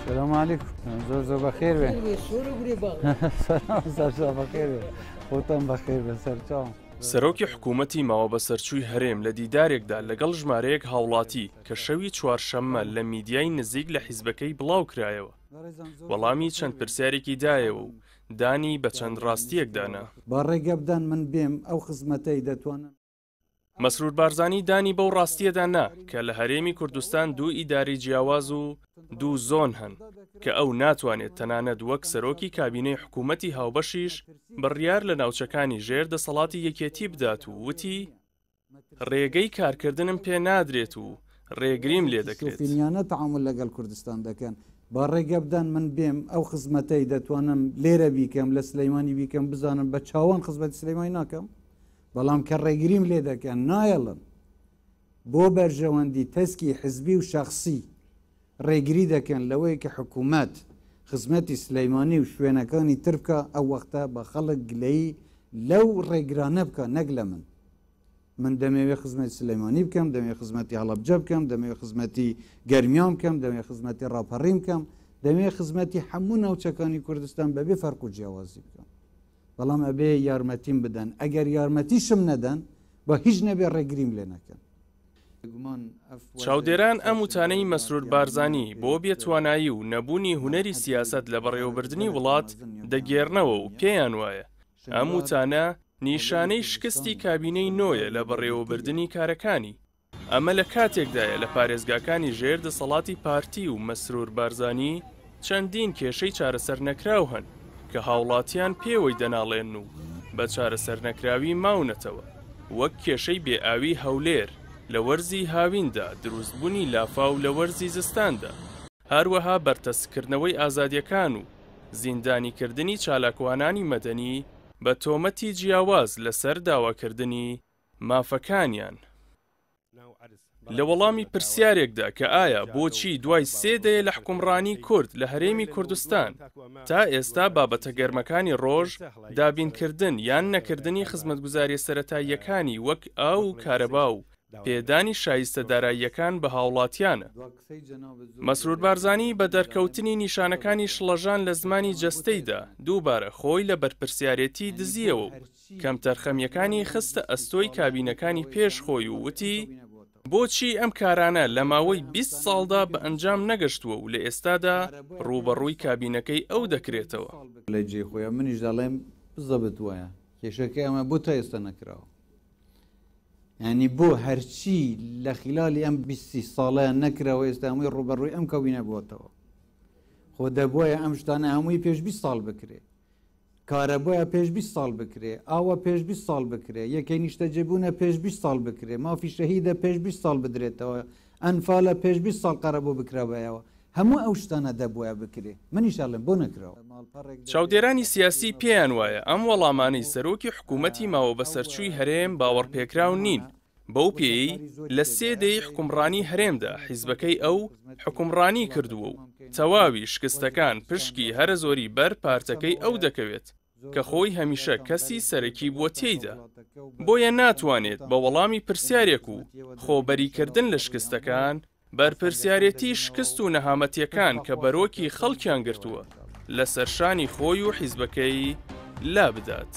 سلام علیکم. زۆر زۆر بەخێر بێن. سەرچاو بەخێر بێن. خۆتان بەخێر بێن سەرچاو. سەرۆکی حکوومەتی ماوەبەسەرچووی هەرێم لە دیدارێکدا لەگەڵ ژمارەیەک هاوڵاتی کە شەوی چوارشەممە لە میدیای نزیک لە حیزبەکەی بڵاوکرایەوە، وەڵامی چەند پرسیارێکی دایەوە و دانی بە چەند ڕاستییەکدا نا. با ڕێگە بدەن من بێم ئەو خزمەتەی دەتوانم. مەسرور بارزانی دانی بەو ڕاستییەدا نا کە لە هەرێمی کوردستان دوو ئیدارەی جیاواز و دوو زۆن هەن کە ئەو ناتوانێت تەنانەت وەک سەرۆکی کابینەی حکوومەتی هاوبەشیش بڕیار لە ناوچەکانی ژێر دەسەڵاتی یەکێتی بدات و وتی، ڕێگەی کارکردنم پێ نادرێت و ڕێگریم لێ دەکرێت. شۆفینیانە تەعامول لەگەڵ کوردستان دەکەن. با ڕێگە بدەن من بێم ئەو خزمەتەی دەتوانم لێرە بیکەم، لە سلەیمانی بیکەم، بزانم بە چاوان خزمەتی سلەیمانی ناکەم، بەڵام کە ڕێگریم لێ دەکەن نایەڵن بۆ بەرژەوەندی تەسکی حزبی و شەخسی ڕێگری دەکەن لەوەی کە حکوومەت خزمەتی سلەیمانی و شوێنەکانی تر بکا، ئەو وەختە بە خەڵک گلەیی لەو ڕێگرانە بکا نەک لە من. من دەمەوێ خزمەتی سلەیمانی بکەم، دەمەوێ خزمەتی هەڵەبجە بکەم، دەمەوێ خزمەتی گەرمیان بکەم، دەمەوێ خزمەتی ڕاپەڕین بکەم، دەمەوێ خزمەتی هەموو ناوچەکانی کوردستان بەبێ فەرق و جیاوازی بکەم. بەڵام ئەبێ یارمەتیم بدەن، ئەگەر یارمەتیشم نەدەن با هیچ نەبێ ڕێگریم لێ نەکەن. چاودێران ئەم وتانەی مەسرور بارزانی بۆ بێتوانایی و نەبوونی هونەری سیاسەت لە بەڕێوەبردنی وڵات دەگێڕنەوە و پێیان وایە ئەم وتانە نیشانەی شکستی کابینەی نۆیە لە بەڕێوەبردنی کارەکانی. ئەمە لە کاتێکدایە لە پارێزگاکانی ژێر دەسەڵاتی پارتی و مەسرور بارزانی چەندین کێشەی چارەسەرنەکراو هەن کە هاوڵاتیان پێوەی دەناڵێنن و بە چارەسەرنەکراوی ماونەتەوە وەک کێشەی بێ ئاوی هەولێر لە وەرزی هاویندا، دروستبونی لافاو لە وەرزی زستاندا، هەروەها بەرتەسککردنەوەی ئازادیەکان و زیندانیکردنی چالاکوانانی مەدەنی بە تۆمەتی جیاواز لەسەر داواکردنی مافەکانیان. لە وەڵامی پرسیارێکدا کە ئایا بۆچی دوای سێ دەیە لە حوکمڕانی کورد لە هەرێمی کوردستان تا ئێستا بابەتە گەرمەکانی ڕۆژ دابینکردن یان نەکردنی خزمەتگوزاریە سەرەتاییەکانی وەک ئاو و کارەبا و پێدانی شایستە داراییەکان بە هاوڵاتیانە، مەسرور بارزانی بە دەرکەوتنی نیشانەکانی شڵەژان لە زمانی جەستەیدا دووبارە خۆی لە بەرپرسیارێتی دزییەوە و کەمتەرخەمییەکانی خستە ئەستۆی کابینەکانی پێش خۆی و وتی، بۆچی ئەم کارانە لە ماوەی 20 ساڵدا بە ئەنجام نەگەشتووە و لە ئێستادا ڕووبەڕووی کابینەکەی ئەو دەکرێتەوە؟ لە جێی خۆیە منیش دەڵێم بزەبت وایە کێشەکەی ئەمە بۆ تا ئێستا نەکراوە یعنی بۆ هەرچی لە خلالی ئەم 20 ساڵەیان نەکراوە ئێستا هەمووی ڕووبەڕووی ئەم کابینە بووەتەوە خۆ دەبوایە ئەم شتانە هەمووی پێش 20 ساڵ بکرێ کارەبایە پێش 20 ساڵ بکرێ، ئاوە پێش 20 ساڵ بکرێ، یەکەی نیشتەجێبوونە پێش 20 ساڵ بکرێ، مافی شەهیدە پێش 20 ساڵ بدرێتەوە، ئەنفالە پێش 20 ساڵ قەرەبوو بکرابایەوە، هەموو ئەو شتانە دەبوایە بکرێ، منیش ئەڵێم بۆ نەکراوە؟ چاودێرانی سیاسی پێیان وایە ئەم وەڵامانەی سەرۆکی حکوومەتی ماوەبەسەرچووی هەرێم باوەڕپێکراو نین، بەو پێیەی لە سێ دەیەی حوکمڕانی هەرێمدا حیزبەکەی ئەو حوکمڕانی کردووە و تەواوی شکستەکان پشکی هەرە زۆری بەر پارتەکەی ئەو دەکەوێت کە خۆی هەمیشە کەسی سەرەکی بووە تێیدا بۆیە ناتوانێت بە وەڵامی پرسیارێک و خۆ بەریکردن لە شکستەکان بەرپرسیارێتی شکست و نەهامەتیەکان کە بەرۆکی خەڵکیان گرتووە لەسەر شانی خۆی و حیزبەکەی لابدات.